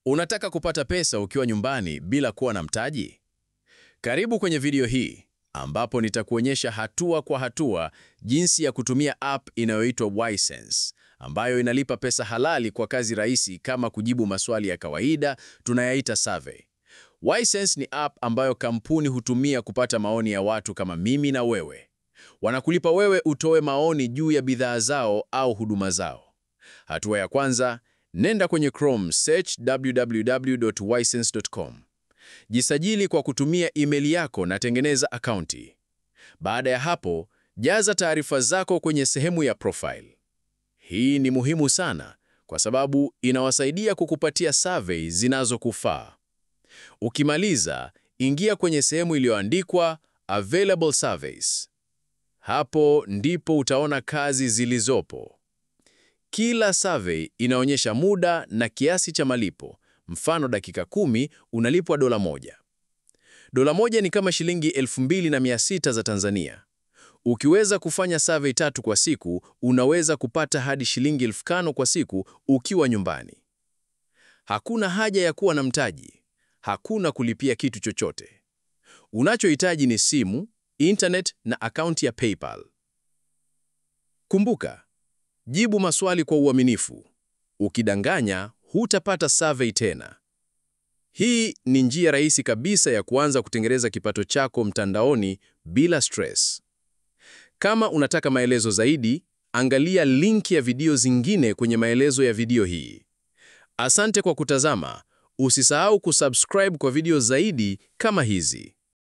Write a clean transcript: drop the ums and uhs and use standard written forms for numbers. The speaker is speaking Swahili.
Unataka kupata pesa ukiwa nyumbani bila kuwa na mtaji? Karibu kwenye video hii ambapo nitakuonyesha hatua kwa hatua jinsi ya kutumia app inayoitwa ySense ambayo inalipa pesa halali kwa kazi rahisi kama kujibu maswali ya kawaida tunayaita survey. ySense ni app ambayo kampuni hutumia kupata maoni ya watu kama mimi na wewe. Wanakulipa wewe utoe maoni juu ya bidhaa zao au huduma zao. Hatua ya kwanza, nenda kwenye Chrome, search www.ysense.com. Jisajili kwa kutumia email yako na tengeneza akaunti. Baada ya hapo, jaza taarifa zako kwenye sehemu ya profile. Hii ni muhimu sana kwa sababu inawasaidia kukupatia survey zinazokufaa. Ukimaliza, ingia kwenye sehemu iliyoandikwa Available Surveys. Hapo ndipo utaona kazi zilizopo. Kila survey inaonyesha muda na kiasi cha malipo. Mfano, dakika 10 unalipwa $1. $1 ni kama shilingi 2600 za Tanzania. Ukiweza kufanya survey 3 kwa siku, unaweza kupata hadi shilingi 5000 kwa siku ukiwa nyumbani. Hakuna haja ya kuwa na mtaji. Hakuna kulipia kitu chochote. Unachohitaji ni simu, internet na akaunti ya PayPal. Kumbuka, jibu maswali kwa uaminifu. Ukidanganya, hutapata survey tena. Hii ni njia rahisi kabisa ya kuanza kutengeneza kipato chako mtandaoni bila stress. Kama unataka maelezo zaidi, angalia link ya video zingine kwenye maelezo ya video hii. Asante kwa kutazama. Usisahau kusubscribe kwa video zaidi kama hizi.